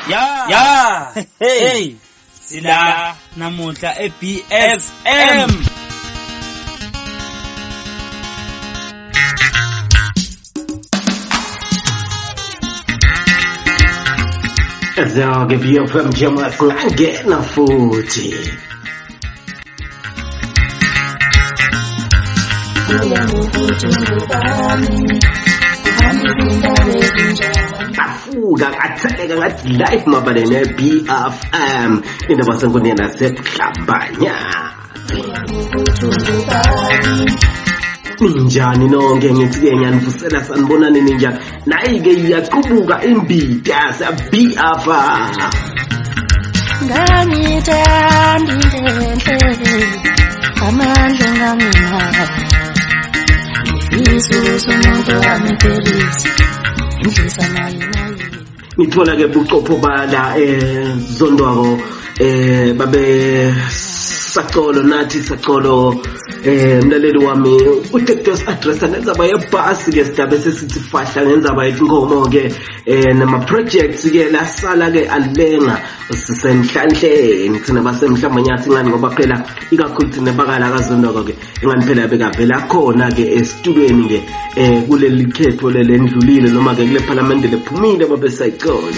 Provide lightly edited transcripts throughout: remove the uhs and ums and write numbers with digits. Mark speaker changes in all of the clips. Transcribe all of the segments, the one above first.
Speaker 1: Ya. Ya. Hey. Sila namuhla eBFM.
Speaker 2: Zonke BFM njengoba singangena futhi. Afuka atheleka ngathi live mabalene BFM indaba senkundleni nasehlabanya. Ninjani nonke ngithi-ke ngiyanivusela sanibonani ninjani nayi-ke iyaqubuka imbida siyabiafa
Speaker 3: Ngangithanda into enhle amandla enganginawo Ngifisa ukuthi umuntu wami Paris indlisa naye naye
Speaker 2: ngithola-ke bucopho bala zondwako babe sacolo nathi sacolo mlaleli wami utektos address ngenzaba yebhasi ke sidabe sesithi fahla ngenzaba yetinkomo ke nama projects ke lasala ke alenga sisenhlanhleni thina basemhlamanyathi ngani ngoba phela ikakhulu thina bakala kazondoko ke ingani phela bekavela khona ke esitulweni ke kuleli khetho lelendlulile noma ke kule parliament lephumile babe sayicolo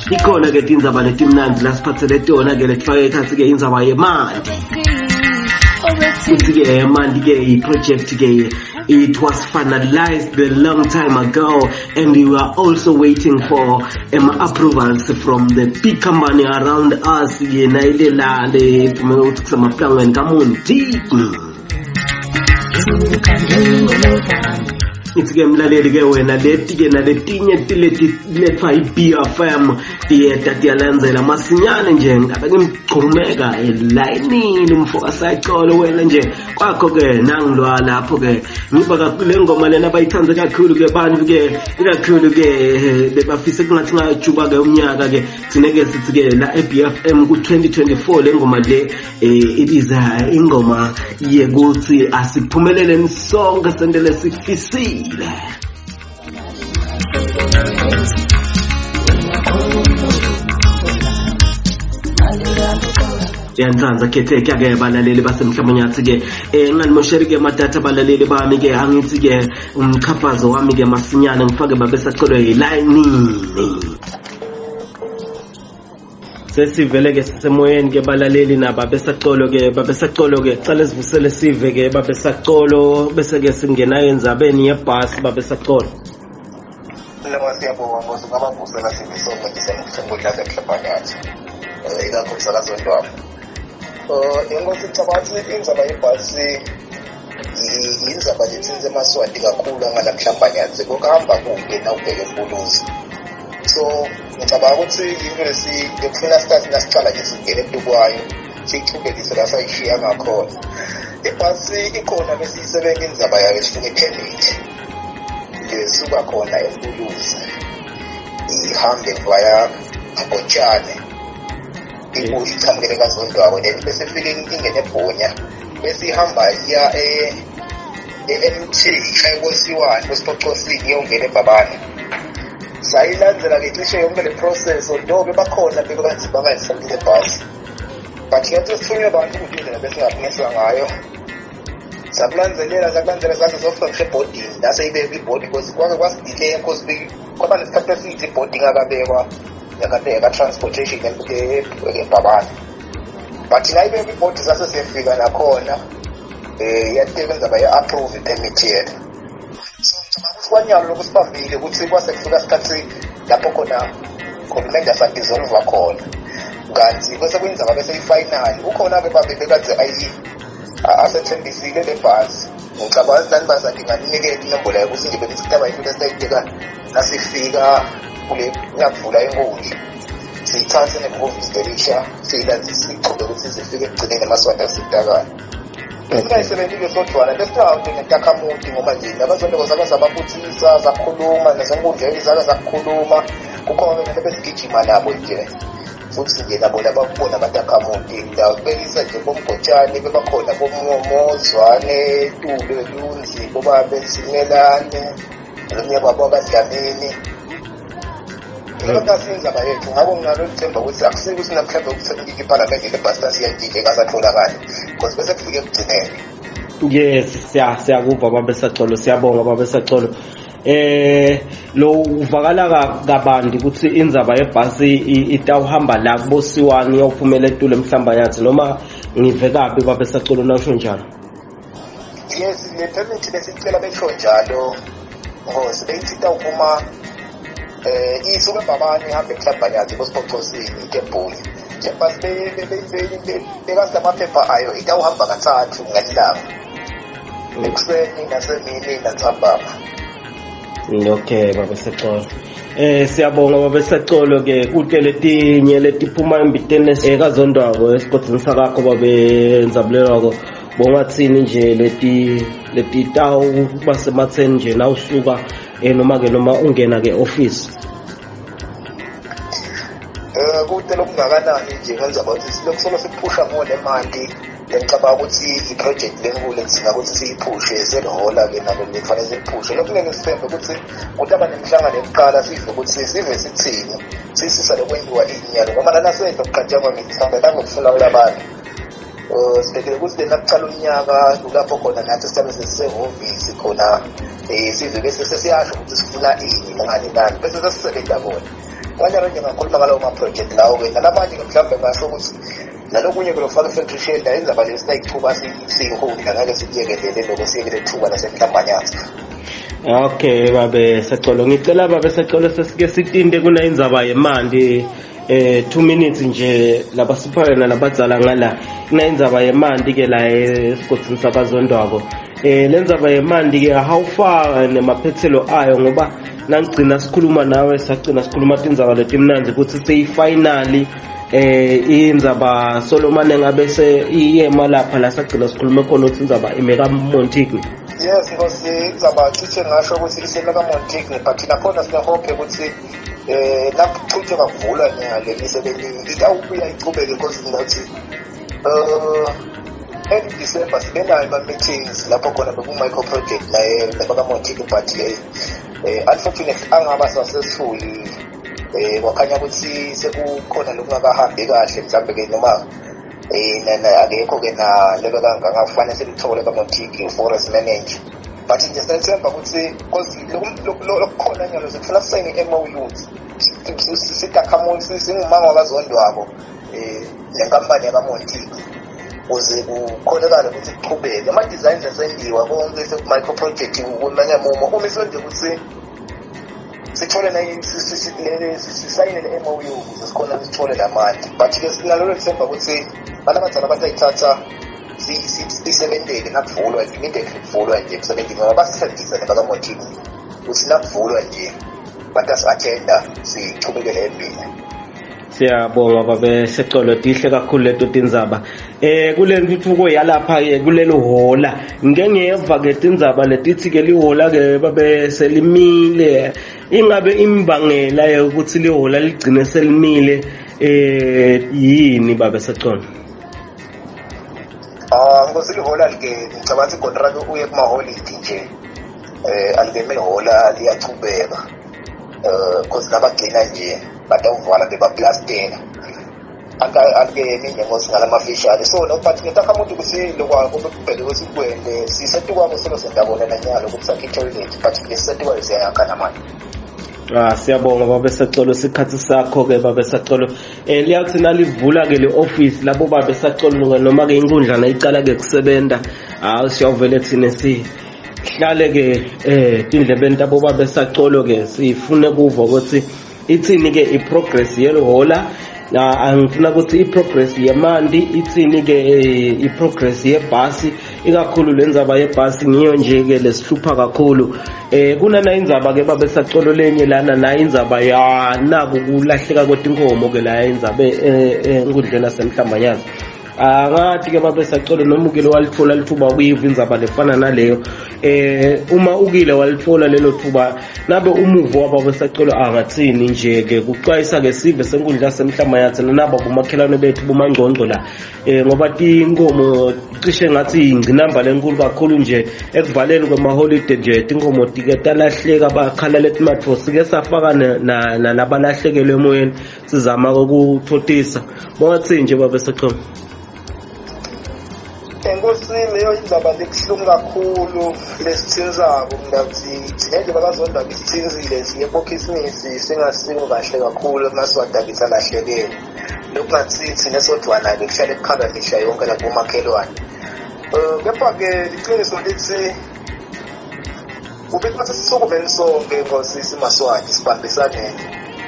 Speaker 2: ikhona ke tindzaba letimnandzi lasiphathele tona ke letifake ekhatsi ke indzaba yemanti futhi ke emanti ke i-project ke it was finalized a long time ago and we were also waiting for approvals from the big company around us yena ile la le pfumela ukuthi kusemaplangweni kamundi ngithi-ke mlaleli-ke wena leti-ke naletinye tilethwa i-BFM tiyeta tiyalandzela masinyane nje ngabe ngimgqumeka elayinini umfo kasayicolo wena nje kwakho-ke nangilwa lapho-ke ngiba kakhulu le ngoma lena bayithande kakhulu-ke bantu-ke ikakhulu-ke bebafise kungathi ngajuba-ke umnyaka-ke thina-ke sithi-ke la e-BFM ku-2024 le ngoma le ibiza ingoma yekuthi asiphumeleleni sonke sentele sikufisile. Ngiyantsandza khetheke ke balaleli basemhlamanyathi ke nganimosheli ke madatha balaleli bami ke angithi ke umchafazo wami ke masinyane ngifake babesacelwe yilayinini. Sesivele ke sisemoyeni ke balaleli naba besacolo ke babesacolo ke cala sivusele sive ke babesacolo bese ke singena endzabeni yebhasi babesacolo.
Speaker 4: Noma siyabonga Nkosi ngabavusela sive sonke nje semhlabanyathi ikakhulu sakazondwabo. Inkosi ngicabanga ukuthi indzaba yebhasi indzaba letsintsa emaSwati kakhulu angalamhlambanyathi kokuhamba kude nawubheke eMpuluzi. So ngicabanga ukuthi into lesi lekufuna sikhathi nasicala nje singene etukwayo siyichubekise la sayishiya ngakhona. Ibhasi ikhona besiyisebenza indzaba yayo sifuna i-permit lesuka khona eMpuluzi ihambe via Agotshane ibuye ichamukele kaZondwako then bese ifike ingene eBhonya bese ihamba iya e-MT ishaye kosiwane kwesiphoqosini iyongena eBhabane. Sayilandzela-ke cishe yonke le process although bebakhona bebekathi bangayifuni le bhasi but yathi sithunywe abantu ukuthi indlela besingaphumisa ngayo sakulandzelela sakulandzela saze sofika ngisho ebhodini lase ibekwa ibhodi because kwake kwasidileya because kwaba nesikhathi eside ibhodi ingakabekwa yaka-transportation ebhabane but la ibekwa ibhodi sase siyefika nakhona um yateka indzaba ye-approve i-permit yethu. So ngicabanga ukuthi kwanyalo lokhu sibambile ukuthi kwase kufika isikhathi lapho khona uhulumende asadizolva khona kanti bese kuyindzaba bese ifinal ukhona-ke babe bekade asethembisile le bhasi. Ngicabanga ukuthi nani bazadi nganinikela inombolo yayo ukuthi nje bekithi kutaba yinto lesayidika nasifika kule nakuvula inkundla siyithathe nehhovisi lelisha siyilandise siyichube ukuthi izifike ekugcineni emaswati asitakala. Besingayisebentile sodwana besingawuthi netakhamuti ngoba nje nabazondoko zake zababuthisa zakhuluma nasenkundleni zake zakukhuluma kukhona nale besigijima nabo nje. Futhi nje nabo labakubona abantu ngingabekisa nje bomgotshane bebakhona bomozwane tulo lunzi bobabe simelane nomunye babo abadlamini. Lokho indzaba yethu, ngako nginalo lithemba ukuthi akusiko ukuthi namhlanje ukuthi iphalamende lebhasi lasiyantshintshi engasatholakali, because bese kufike ekugcineni.
Speaker 2: Yes, siyakuva babe Sacolo, siyabonga babe Sacolo. Lo uvakala kabanti ukuthi indzaba yebhasi itawuhamba la kubosiwani iyophumela etulo eMhlambanyathi, noma ngive kabi babe Sacolo nawusho njalo?
Speaker 4: Yes, le permit besicela besho njalo ngoba beyithi itawuphuma isuke eMbabane ihambe eMhlambanyathi kosiphoxosini itebhuli. Le bhasi bekazi amaphepha ayo itawuhamba kathathu ngelanga, ekuseni nasemini nantsambama.
Speaker 2: Okay babe Sacolo, siyabonga babe Sacolo ke kute letinye letiphuma embiteni kazondwako esigodini sakakho babe Ndzabulelwako, bongathini nje leti letitawu basematheni nje nawusuka noma ke noma ungena ke office?
Speaker 4: Kute lokungakanani nje ngenza ukuthi silokhu solo siphusha ngole mali. Ngicabanga ukuthi i-project lenkulu edzinga ukuthi siyiphushe selihola-ke nalo lekufanele siliphushe. Lokhu ngeke sithembe ukuthi kutaba nemihlangano yokuqala sive ukuthi sive sithini sisisa lokwentiwa inyalo noma nanasedla kuqatshangwa ngithanda nangokufuna kulabantu. Sibhekele ukuthi lena kucala unyaka kulapho khona nathi sicabe sesisehhovisi khona, sive bese sesiyasho ukuthi sifuna ini nani nani bese sesisebenza kona. Kanjalo nje ngakhuluma ngalawo ma-project lawo-ke nalamanye-ke mhlawumbe ngasho ukuthi nalokunye ke lokufaka i-factory shelter indzaba leyo sinayithuba siyinkundla ngeke sikuyekelele lokho, siyekele thuba lasemhlambanyathi.
Speaker 2: Okay babe Sacolo, ngicela babe Sacolo sesike sitinte kuna indzaba yemanti, 2 minutes nje labasipha yona labadzala ngala. Kuna indzaba yemanti ke la esigodini sakazondwako. Lendzaba yemanti ke how far nemaphethelo ayo, ngoba nangigcina sikhuluma nawe sagcina sikhuluma tindzaba letimnandzi ukuthi seyifinally indzaba solomane ngabe se iyema lapha la sagcina sikhulume khona ukuthi indzaba imeka Montigny.
Speaker 4: Yes Nkosi, indzaba cishe ngasho ukuthi isemeka Montigny, but nakhona sine-hope ukuthi nakuchutshwa kuvulwa le misebenzi itawubuya ichubeke, because ngathi early December sibe nayo ama-meetings lapho khona beku-micro project naye nabakaMontigny, but unfortunately angaba successful. Kwakhanya ukuthi sekukhona lokungakahambi kahle mhlambe ke noma akekho ke na lelo kangafanele silithole kaMontigny forest manager, but nje sinethemba ukuthi because lokukhona nyalo sikufuna sisayine i-MOU sitakhamuzi singumama wakazondwako nenkampani yakaMontigny ukuze kukhonekale ukuthi kuchubeke ama-designs asendiwa konke seku-micro project kumanyamumo umiswe nje ukuthi sithole sisayine le-MOU ukuze sikhona sithole la mali. But-ke sinalolo themba ukuthi abantu abadala batayithatha isebentele nakuvulwa immediately, kuvulwa nje emsebenzini, ngoba basithembisa nebakaMontigny ukuthi nakuvulwa nje batasi-attenda sichubekele embili.
Speaker 2: Siyabonga babe Secolo, tihle kakhulu leto tindzaba. Kule ntuthuko yalapha ke kulelo hola, ngike ngeva ke tindzaba letithi ke lihola ke babe selimile. Ingabe imbangela yokuthi lihola ligcine selimile yini babe Secolo?
Speaker 4: Nkosi, lihola ke ngicabanga ukuthi ikontrakt uye kuma-holiday nje, alikeme lihola liyachubeka, cause nabagcina nje batawuvala bebaplastela alikemi nje ngosi ngalamafishane. So no, but ngitakhamuntu ukuthi lokwa kubheke ukuthi kwende sisetukwako solo sendabona nanyalo ukuthi sakhe i-toilet, but lesisetukwayo siyayakha namanje.
Speaker 2: Siyabonga babe Sacolo, sikhathi sakho ke babe Sacolo. Liyakuthi nalivula ke le office labo babe Sacolo noma ke inkundla nayicala ke kusebenta, siyawuvele thine si hlale ke tindlebeni tabo babe Sacolo ke sifune kuva ukuthi ithini ke i-progress yelihola. Angifuna ukuthi i-progress yemanti ithini ke, i-progress yebhasi ikakhulu. Lendzaba yebhasi ngiyo nje ke lesihlupha kakhulu. Kunana indzaba ke babe Sacolo lenye lana na indzaba ya naku kulahleka kwetinkomo ke la indzaba enkundleni yasemhlambanyazi. Angathi ke babe Sacolo noma ukile walithola lithuba ukuyiva indzaba lefana naleyo. Uma ukile walithola lelo thuba, nabe umuvo wababe Sacolo angathini nje ke kuxwayisa ke sive senkundla semhlamayathi nabo bomakhelwane bethu bomangcongco la, ngoba tinkomo cishe ngathi ingcinamba lenkulu kakhulu nje ekuvaleni kwemaholide nje, tinkomo tike talahleka, bakhala letimatfo sike safaka nalabalahlekelwe emoyeni, sizama ukuthotisa. Bongathini nje babe Sacolo?
Speaker 4: Enkosi, leyo indaba lebuhlungu kakhulu lesithinzako. Ngathi thina nje bakazonda isithinzile siye kokhisimusi singasiko kahle kakhulu, amaswati akithi alahlekele. Lokungathi thina sodwana-ke kuhlale kukhalwa mihla yonke lapho umakhelwane. Kepha-ke liqiniso lithi kubikwa sisukumeni sonke nkosi simaswati, sibambisaneni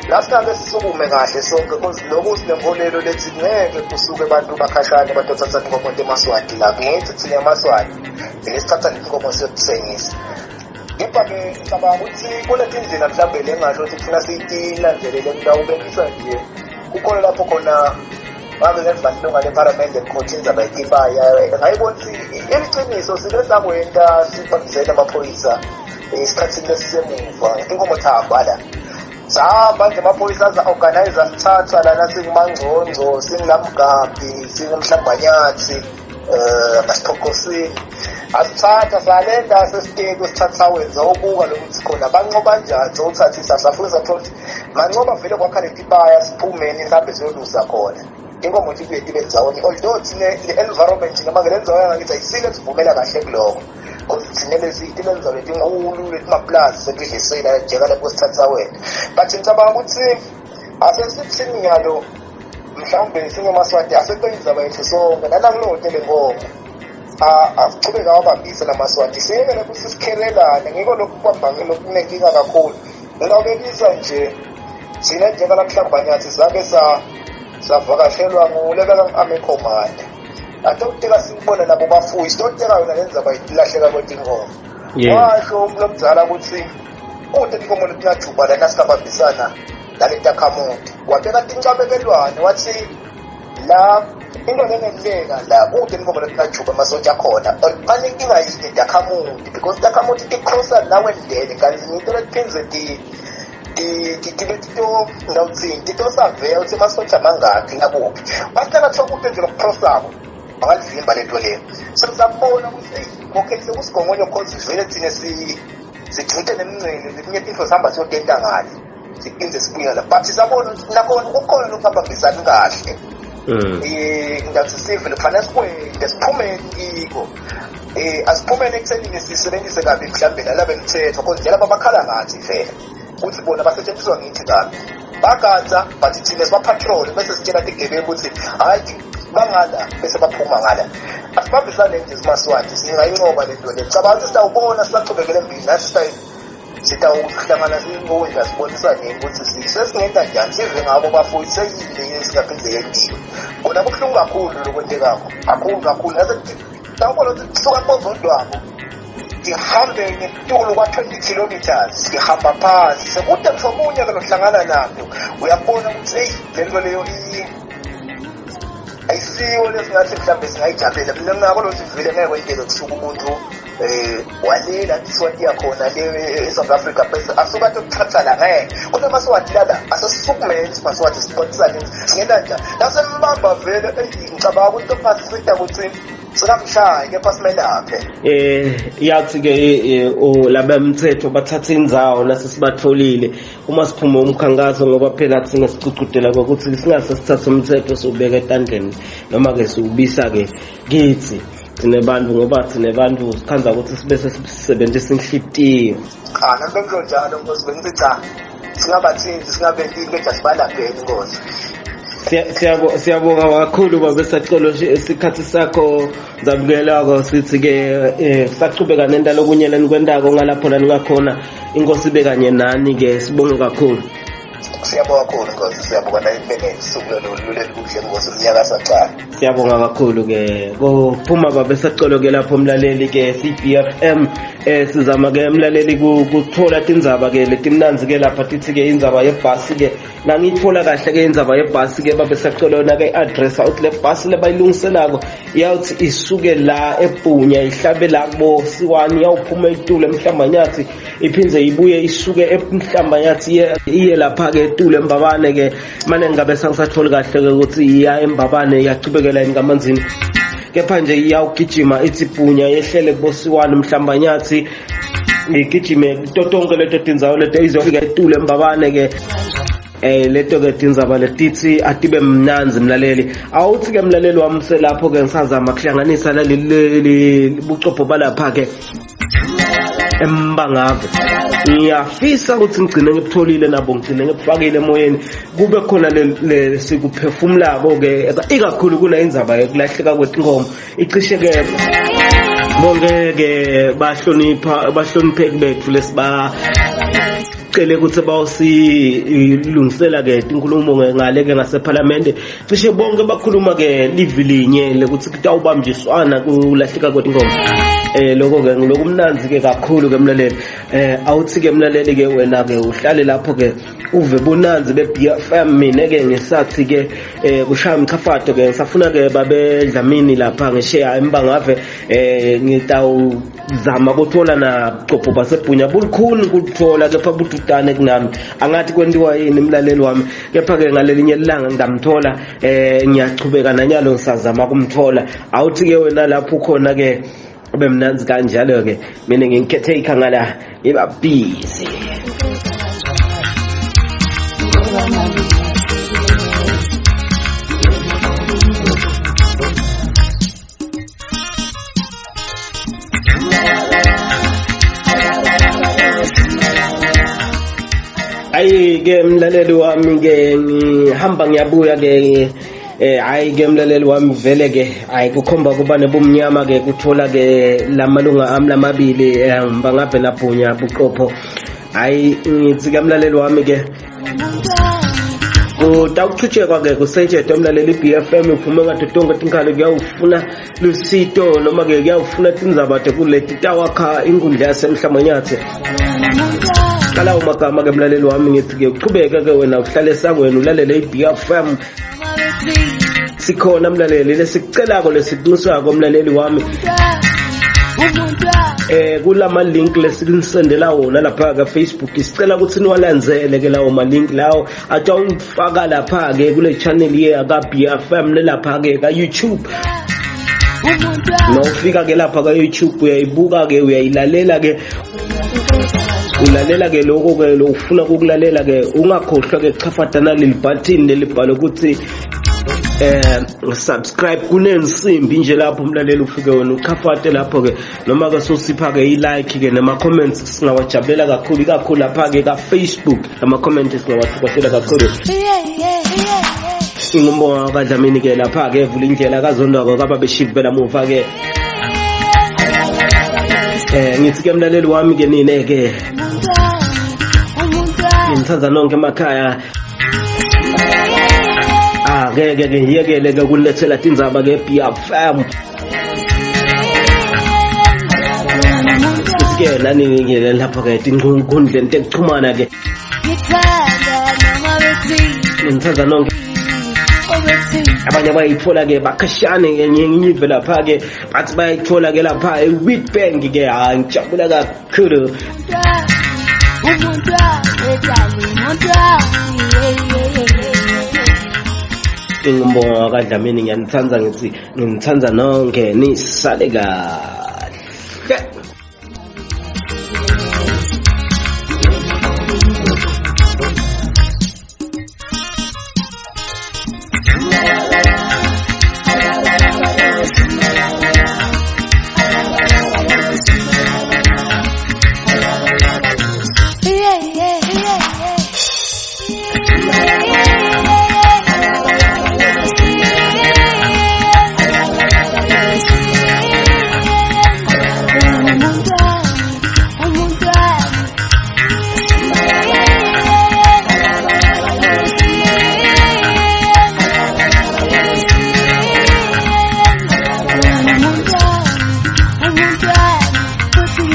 Speaker 4: la, singake sisukume kahle sonke, cause lokhu sinenkolelo lethi ngeke kusuke abantu bakhashane batothatha inkomo emaswati la. Ngithi thina emaswati vele sithatha inkomo siyokuthengisa. Kepha-ke ngicabanga ukuthi kuleti ndlela mhlawumbe le ngasho ukuthi kufuna sitilandzelele, ngitawubekisa nje kukhona lapho khona ngabe ngenza ilunga lephalamende likhotha indzaba yetibaya, ngayibona ukuthi iliciniso sike sakwenta sibambisene amaphoyisa esikhathini lesisemuva. Inkomo thahamba la, sahamba nje amaphoyisa aza-organize, asithatha lana singumangcongco, singulamgabi, singumhlambanyathi, asithokozile, asithatha salenda sesiteki sithatha wenza obuka lokuthi khona bancoba njani, sowuthathisa safuna sathola ukuthi mancoba vele kwakha letibaya, siphumeni sihambe siyolusa khona inkomo tibuye tibe ndzawonye. Although thine le environment noma ke le ndzawo yangakithi ayisile sivumela kahle kuloko, cause thine lezi tilendzawo letinkulu letimaplazi setidlisela jeka lapho sithatha wena, but ngicabanga ukuthi asesithini nyalo mhlawumbe singemaswati asekube indzaba yethu sonke nanakulote le nkomo asichubeke awabambise lamaswati, siyekele ukuthi sikhelelane. Ngiko lokhu kubambake lokunenkinga kakhulu. Ngingawubekisa nje, thina njengalamhlambanyathi sake savakashelwa ngulebeka army commander atokuteka sikubona nabo bafuyi, sitoteka yona le ndzaba ilahleka kwetinkomo. Washo umuntu omdala ukuthi kute tinkomo letingajuba lana singabambisana naletakhamuti. Wabeka tincabekelwane, wathi la into lengenteka la kute inkomo letingajuba amasotsha akhona, mane inkinga yini takhamuti, because takhamuti tikrosa nawe ndele, kanti ngito letiphindze tito ngawuthini titosaveya ukuthi emasotsha mangakhi nakuphi. Wathi nakathiwa kute nje lokukrosako bangalivimba lento leyo. So sisabona ukuthi eyi, okay, sekusigongonyo, cause vele thine sijute nemncele, letinye tintfo sihamba siyotenta ngale, siphinde sibuye la, but sisabona ukuthi nakhona kukhona lokungabambisani kahle. Ngathi sive kufanele sikwente siphumeni kiko, asiphumeni ekuthenini sisebenzise kabi mhlawumbe nalaba emthetho, cause nje laba bakhala ngathi vele ukuthi bona basetshenziswa ngithi kabi, bagadza, but thina sibapatrol bese sitshela tigebengu ukuthi hhayi bangala, bese baphuma ngala. Asibambisane nje simaswati, singayincoba le nto le. Cabanga ukuthi sitawubona sisachubekele embili nathi, sitawuhlangana siyinkundla sibonisane ukuthi sesingenta njani sive ngabo bafuyi, seyini le singaphinde yentiwe. Kona kubuhlungu kakhulu lokwentekako, kakhulu kakhulu. Sawubona ukuthi kusuka kubozodwabo ngihambe ngetulu kwa-20 kilometers, ngihamba phansi, sekude mhlomunye ke lohlangana nabo, uyabona ukuthi eyi, le nto leyo ayisiyo lesingathi mhlawumbe singayijabulela. Mina nginako lokuthi vele ngeke kwenteke kusuka umuntu walela iswati yakhona le e-South Africa bese asuka athi ukuthatha la, ngeke. Kodwa amaswati lala asesisukumele simaswati sibonisane singena njani nasembamba vele. Eyi, ngicabanga ukuthi lokungasisinda ukuthi singamshayi, kepha simelaphe.
Speaker 2: Yathi ke labemthetho bathatha indzawo nasesibatholile uma siphuma umkhankaso, ngoba phela thina sicucudela kokuthi singase sithathe umthetho siwubeke etandleni noma ke siwubisa ke kithi thina bantu, ngoba thina bantu sikhanza ukuthi sibe sesisebenzisa inhlitiyo.
Speaker 4: Cha, nami bengisho njalo nkosi, bengithi cha, singabathinti, singabenti into eja, sibalapheni nkosi.
Speaker 2: Siyabonga kakhulu babe Sacolo isikhathi sakho zabukelako, sithi ke sachubeka nenta lokunye lenikwentako ngalapho la ningakhona. Inkosi ibe kanye nani ke, sibonge kakhulu.
Speaker 4: Siyabonga kakhulu Nkosi, siyabonga nayibe nesuku lolu kuhle Nkosi, umnyaka sacala.
Speaker 2: Siyabonga kakhulu ke kuphuma babe sacolo ke lapho mlaleli ke CBFM. Sizama ke mlaleli kuthola tindzaba ke letimnandzi ke lapha, tithi ke indzaba yebhasi ke nangiyitfola kahle ke indzaba yebhasi ke babe sacolo na ke address uthi le bhasi lebayilungiselako iyawuthi isuke la eBhunya ihlabe la kubo Siwani, iyawuphuma eTulu eMhlambanyathi, iphindze ibuye isuke eMhlambanyathi iye lapha ke eTulu eMbabane ke. Mane ngabe sangisatholi kahle ke ukuthi iya eMbabane iyachubekela yini kamanzini, kepha nje iyawugijima ithi Bhunya yehlele kuboSiwani Mhlambanyathi, igijime kuto tonke leto tindzawo leto izofika eTulu eMbabane ke. Leto ke tindzaba letithi atibe mnandzi mlaleli. Awuthi ke mlaleli wami selapho ke ngisazama kuhlanganisa laleli bucopho balapha ke eMbangave. Ngiyafisa ukuthi ngigcine ngibutholile nabo, ngigcine ngibufakile emoyeni, kube khona le sikuphefumulako ke, ikakhulu kuna indzaba yokulahleka kwetinkomo. Icishe ke bonke ke bahlonipha bahlonipheki bethu lesiba cele ukuthi bawusilungisela ke tinkulumo ngale ke ngasephalamende, cishe bonke bakhuluma ke livi linye lekuthi kutawubambiswana kulahleka kwetinkomo. Lokho ke ngilokumnandzi ke kakhulu ke mlaleli. Awuthi ke mlaleli ke wena ke uhlale lapho ke uve bunanzi be-BFM. Mina ke ngisathi ke kushaya umchafato ke, ngisafuna ke babedlamini lapha ngisheya eMbangave. Ngitawuzama kuthola na bucopho baseBhunya, bulukhuni kuthola kepha bududane kunami, angathi kwentiwa yini mlaleli wami, kepha ke ngalelinye ilanga ngitamthola. Ngiyachubeka nanyalo ngisazama kumthola. Awuthi ke wena lapho ukhona ke ube mnandzi kanjalo ke, mina ngingikhethe ikhangala ngiba busy. Ayi ke mlaleli wami ke, ngihamba ngiyabuya ke. Hayi ke mlaleli wami, vele ke hayi kukhomba kuba nebumnyama ke kuthola ke lamalunga ami lamabili, Mbangave naBhunya buqopho. Hayi ngithi ke mlaleli wami ke kutawuchutshekwa ke kusetshedwa mlaleli. I-BFM iphume ngato tonke tinkhalo kuyawufuna lusito noma ke kuyawufuna tindzaba tekuleti tawakha inkundla yaseMhlamanyathi kalawo magama ke mlaleli wami. Ngithi ke uchubeke ke wena uhlale esangweni ulalele i-BFM, sikhona mlaleli. Lesikucelako lesikunxusako mlaleli wami, kulama link lesinisendela wona lapha ka Facebook, sicela ukuthi niwalandzele ke lawo ma link lawo atawufaka lapha ke kule channel ye ka BFM nelapha ke ka YouTube. Nofika ke lapha ka YouTube uyayibuka ke, uyayilalela ke, ulalela ke lokho ke lokufuna ukulalela ke. Ungakhohlwa ke kuchafata naleli button lelibhalwe ukuthi subscribe, kunensimbi nje lapho umlaleli, ufike wena uchafate lapho ke, noma ke sosipha ke i-like ke nama comments singawajabulela kakhulu, ikakhulu lapha ke ka Facebook ama comments singawathokozela kakhulu. Ingumbonga kaDlamini ke lapha ke vula indlela kaZondako kababeshivela muva ke. Ngithi ke mlaleli wami ke nine ke ngithanda nonke emakhaya, angeke ke ngiyekele ke kulethela tindzaba ke BFM ke nani ke lapha ke tinkundleni tekuchumana ke. Ngithanda nonke. Abanye bayithola ke bakhashane ke, ngiyive lapha ke bathi bayithola ke lapha e-Witbank ke. Hayi ngijabula kakhulu. Ingumbonga kaDlamini, ngiyanithanda, ngithi nginithanda nonke, nisale kahle.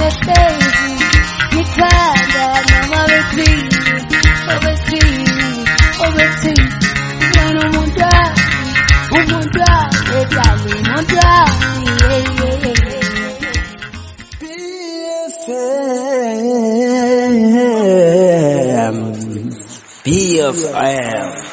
Speaker 3: Ngihlezi ngithanda noma bethini, obethini, obethini. Wena umuntu wami, umuntu wami, darling, umuntu wami, yeah.
Speaker 1: BFM. BFM.